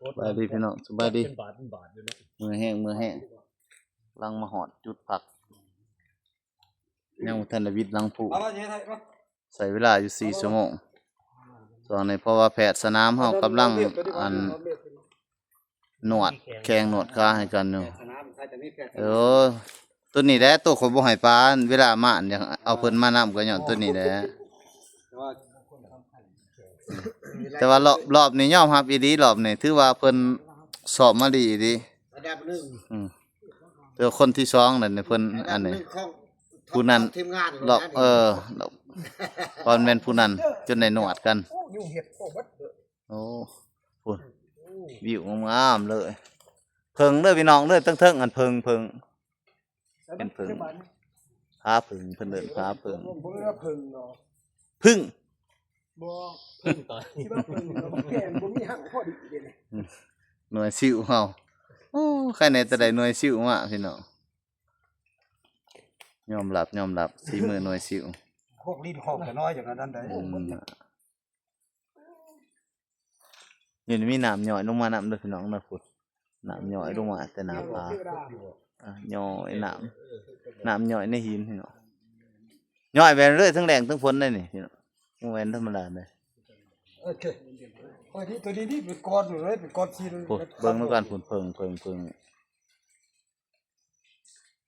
ສະບາຍດີພີ່ນ້ອງ ສະບາຍດີ. ເປັນບາດເປັນບາດຢູ່ເນາະ. ເມື່ອຍແຮງ ເມື່ອຍແຮງ. ກຳລັງມາຮອດຈຸດພັກ ຍັງບໍ່ທັນໄດ້ວິດຫຼັງພູ. ເອົາມາຊິເຮັດໃຫ້ມາ. ໃຊ້ເວລາຢູ່ສີ່ຊົ່ວໂມງຊ່ວງນີ້ ເພາະວ່າແພດສະໜາມເຮົາກຳລັງ ອັນ ນວດແຂ້ງນວດຂາໃຫ້ກັນຢູ່. ເອີ ໂຕນີ້ແຫຼະ ໂຕຂ້ອຍບໍ່ໃຫ້ປາ ເວລາມາ ຢາກເອົາເພິ່ນມານຳ ກໍຍ້ອນໂຕນີ້ແຫຼະ. ແຕ່ວ່າລອບ ລອບນີ້ຍອມຮັບອີ່ຫຼີ ລອບນີ້ຖືວ່າເພິ່ນຊ້ອມມາດີອີ່ຫຼີ ລະດັບໜຶ່ງ. ອືມ ແຕ່ວ່າຄົນທີສອງນັ້ນເພິ່ນ ລະດັບ ອັນນີ້ ໜຶ່ງຂອງ ຜູ້ນັ້ນ ຂອງທີມງານ ລອບ ເອີ ລອບ ກ່ອນແມ່ນຜູ້ນັ້ນ ຈົນໄດ້ນວດກັນ. ໂອ້ ພຸ້ນ ວິວງາມໆເລີຍ. ເຜິ້ງເດີພີ່ນ້ອງເດີ ເທິງໆ ອັນເຜິ້ງ ເຜິ້ງ ເປັນເຜິ້ງ ຜາເຜິ້ງ ເພິ່ນເອີ້ນຜາເຜິ້ງ. ບໍ່ແມ່ນວ່າເຜິ້ງເນາະ ເຜິ້ງ ບໍ່ ເຜິ້ງຕາຍ ທີ່ວ່າເຜິ້ງເນາະ ບໍ່ແມ່ນ ບໍ່ມີຮັກພໍດີເດ້. ອືມ ໜ່ວຍຊິວເຮົາ ໂອ້ ໃຄແດ່ແຕ່ໄດ້ໜ່ວຍຊິວມາພີ່ນ້ອງ. ຍອມຮັບ ຍອມຮັບ ສີມືໜ່ວຍຊິວ. ພວກຫຼິ້ນຂອງກະນ້ອຍຢ່າງນັ້ນໄດ໋. ອືມ ນີ້ມີນ້ຳຍ້ອຍລົງມານຳເດີພີ່ນ້ອງເດີ ພຸ້ນ ນ້ຳຍ້ອຍລົງມາແຕ່ໜ້າຜາ. ອ່າ ຍ້ອຍນ້ຳ ນ້ຳຍ້ອຍໃນຫີນພີ່ນ້ອງ. ຍ້ອຍແວ່ນເລີຍ ທັງແລ້ງທັງຝົນໄດ໋ນີ້ພີ່ນ້ອງ ບໍ່ແມ່ນທຳມະດາເດ້. ໂອເຄ ຂ້ອຍນີ້ ໂຕນີ້ນີ້ເປັນກ້ອນເລີຍ ເປັນກ້ອນຫີນ. ໂອ້ ເບິ່ງນຳກັນພຸ້ນ ເຜິ້ງ ເຜິ້ງ ເຜິ້ງ.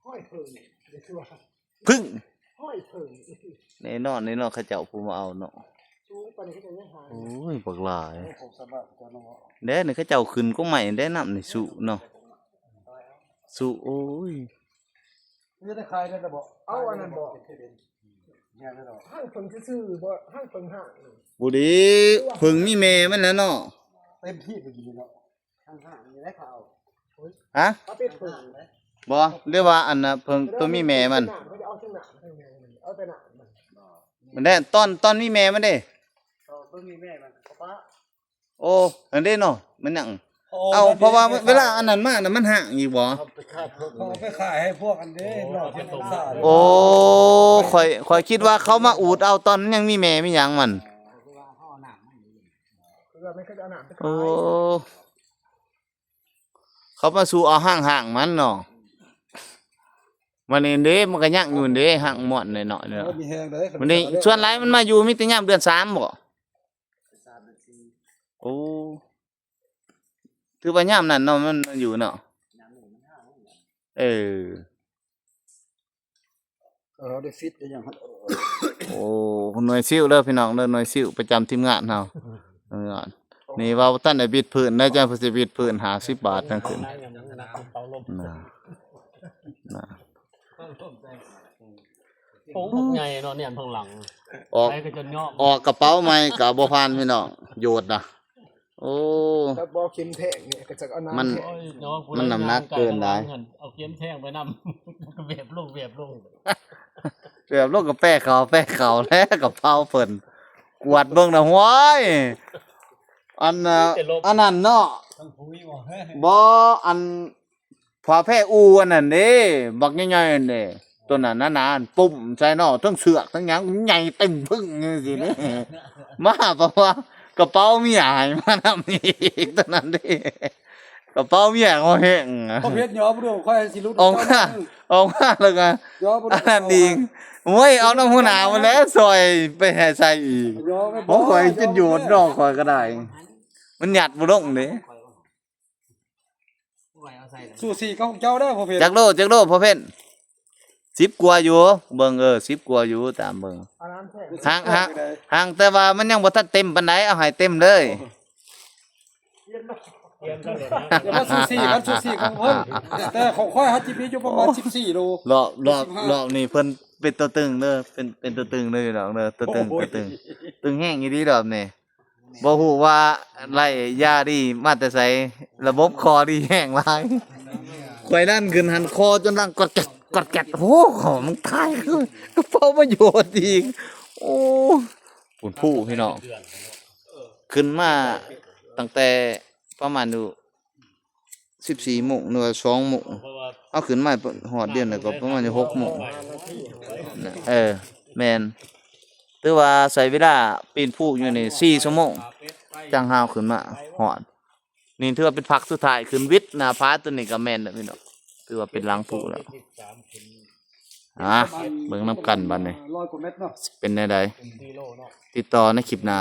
ຫ້ອຍເຜິ້ງ ເພິ່ງ ຫ້ອຍເຜິ້ງ. ແນ່ນອນ ແນ່ນອນ ເຂົາເຈົ້າຜູ້ມາເອົາເນາະ. ສູງປານນີ້ເຂົາເຈົ້າຍັງຫາ. ໂອ້ຍ ບັກຫຼາຍ. ໂອ້ ຂອງສະບາຍກ່ອນເນາະ. ແດ່ນີ້ເຂົາເຈົ້າຂຶ້ນກົກໄມ້ແດ່ ນ້ຳນີ້ສຸເນາະ ສຸ. ໂອ້ຍ ມັນຈະໄດ້ຂາຍໄດ້ລະບໍ່? ເອົາອັນນັ້ນບໍ່? ແມ່ນແລ້ວເນາະ. ຫ້າງເຜິ້ງຊື່ໆບໍ່? ຫ້າງເຜິ້ງຫ້າງ. ບໍ່ດີ ເຜິ້ງມີແມ່ມັນແລ້ວເນາະ. ເຕັມທີ່ໄປຢູ່ເນາະ. ຫະ? ບໍ່ ຫຼືວ່າອັນນ່າ ເຜິ້ງໂຕມີແມ່ມັນ. ມັນແດ່ ຕອນ ຕອນມີແມ່ມັນເດ້. ໂອ້ ອັນເດ້ເນາະ ມັນຫຍັງ? ເອົາ ເພາະວ່າເວລາອັນນັ້ນມານະ ມັນຫ້າງອີກບໍ່? ເອົາໄປຂາຍໃຫ້ພວກອັນເດ້ເນາະ. ໂອ້ ຂ້ອຍ ຂ້ອຍຄິດວ່າເຂົາມາອູດເອົາຕອນມັນຍັງມີແມ່ມີຫຍັງມັນ. ໂອ້ ເຂົາມາສູ່ເອົາຫ້າງໆມັນເນາະ. ມັນນີ້ເດ້ ມັນກໍຍັງຢູ່ເດ້ ຫ້າງມ່ວນນ້ອຍໆເນາະ. ມັນນີ້ສ່ວນຫຼາຍມັນມາຢູ່ມີແຕ່ຍາມເດືອນສາມບໍ່? ໂອ້ ຖືວ່າຍາມນັ້ນເນາະ ມັນ ມັນຢູ່ເນາະ. ເອີ ເອີ ໄດ້ຟິດໄດ້ຫຍັງຫັ້ນ. ໂອ້ ໜ່ວຍຊິວເດີພີ່ນ້ອງເດີ ໜ່ວຍຊິວປະຈຳທີມງານເຮົາ. ເອີ ນີ້ເວົ້າບໍ່ທັນໄດ້ບິດພື້ນໄດ໋ ຈັ່ງເພິ່ນຊິບິດພື້ນ ຫ້າສິບບາດຈັ່ງຂຶ້ນ. ນະ ນະ ໂອ້ ບັກໃຫຍ່ເນາະ ແນມທາງຫຼັງ ອອກ ໄປກໍຈົນຍອມ ອອກກະເປົາໃໝ່ກໍບໍ່ຜ່ານພີ່ນ້ອງ ໂຍດນະ. ໂອ້ ແລ້ວບໍ່ເຂັມແທງນີ້ກໍຈະເອົານ້ຳ ມັນ ແທງ ໂອ້ຍ ເນາະ ມັນນ້ຳໜັກເກີນໄດ໋ ເອົາເຂັມແທງໄປນຳ ແບບລົງ ແບບລົງ ແບບລົງກໍແປເຂົ້າ ແປເຂົ້າແລ້ວກະເປົາເພິ່ນ ກວດເບິ່ງນະ ຫ້ວຍ ອັນ ອັນນັ້ນເນາະ ບໍ່ ອັນ ຝາແພອູ່ອັນນັ້ນເດ້ ບັກໃຫຍ່ໆນັ້ນເດ້ ໂຕນັ້ນໜາໆ ປຸ້ມໃສ່ເນາະ ທັງເຊືອກທັງຫຍັງ ໃຫຍ່ເຕັມປຶ້ງຈັ່ງຊີ້ເດ້. ມາເພາະວ່າກະເປົາເມຍໃຫ້ມານຳອີກ ໂຕນັ້ນເດ້ ກະເປົາເມຍກໍແຮງ ເຂົາເຮັດຫຍໍບໍ່ຮູ້ ຂ້ອຍຊິຫຼຸດ ອອກມາ ອອກມາແລ້ວກໍ ອັນນັ້ນອີກ ໂອ້ຍ ເອົານຳຫົວໜ້າມາແລ້ວ ຊ່ອຍໄປໃຫ້ໃສ່ອີກ ຂອງຂ້ອຍຈົນໂຍດເນາະ ຂ້ອຍກໍໄດ້ ມັນຍັດບໍ່ລົງເດ້. ສູສີກັບຂອງເຈົ້າເດີພໍ່ເພັນ. ຈັກໂລ ຈັກໂລພໍ່ເພັນ? ສິບກວ່າຢູ່ ເບິ່ງ ເອີ ສິບກວ່າຢູ່ ຕາມເບິ່ງ ຫ່າງ ຫ່າງ ຫ່າງ ແຕ່ວ່າມັນຍັງບໍ່ທັນເຕັມປານໃດ ເອົາໃຫ້ເຕັມເລີຍ. ຢ່າມາສູສີກັນ ສູສີກັບເພິ່ນ ແຕ່ຂອງຂ້ອຍຫາຊິມີຢູ່ປະມານສິບສີ່ໂລ. ລອບ ລອບ ລອບນີ້ເພິ່ນເປັນຕົວຕຶງເດີ ເປັນ ເປັນຕົວຕຶງເດີພີ່ນ້ອງເດີ ຕົວຕຶງ ໂອ້ຍ ຕົວຕຶງ ຕຶງແຮງອີ່ຫຼີລອບນີ້. ບໍ່ຮູ້ວ່າໄລ່ຢາດີມາແຕ່ໃສ ລະບົບຄໍດີແຮງຫຼາຍ ຂ້ອຍດັນຂຶ້ນຫັ້ນຄໍຈົນດັງກອດແກດ ກອດແກດ ໂອ້ ມັນຕາຍ ກະເປົາມາໂຍດອີກ ໂອ້ ພຸ້ນພູພີ່ນ້ອງ ຂຶ້ນມາຕັ້ງແຕ່ປະມານຢູ່ ສິບສີ່ໂມງ ຫຼືວ່າສອງໂມງ ເຮົາຂຶ້ນມາຮອດດຽວນີ້ກໍປະມານຢູ່ຫົກໂມງ ເອີ ແມ່ນ ຖືວ່າໃຊ້ເວລາປີນພູຢູ່ນີ້ສີ່ຊົ່ວໂມງ ຈັ່ງຫາວຂຶ້ນມາຮອດ. ນີ້ຖືວ່າເປັນພັກສຸດທ້າຍຂຶ້ນວິດໜ້າຜາ ຕົວນີ້ກໍແມ່ນແລ້ວພີ່ນ້ອງ ຖືວ່າເປັນຫຼັງຜູແລ້ວ. ອ່າ ເບິ່ງນຳກັນບັດນີ້ ຮ້ອຍກວ່າແມັດເນາະ ຊິເປັນແນວໃດ ຕິດຕໍ່ໃນຄລິບໜ້າ.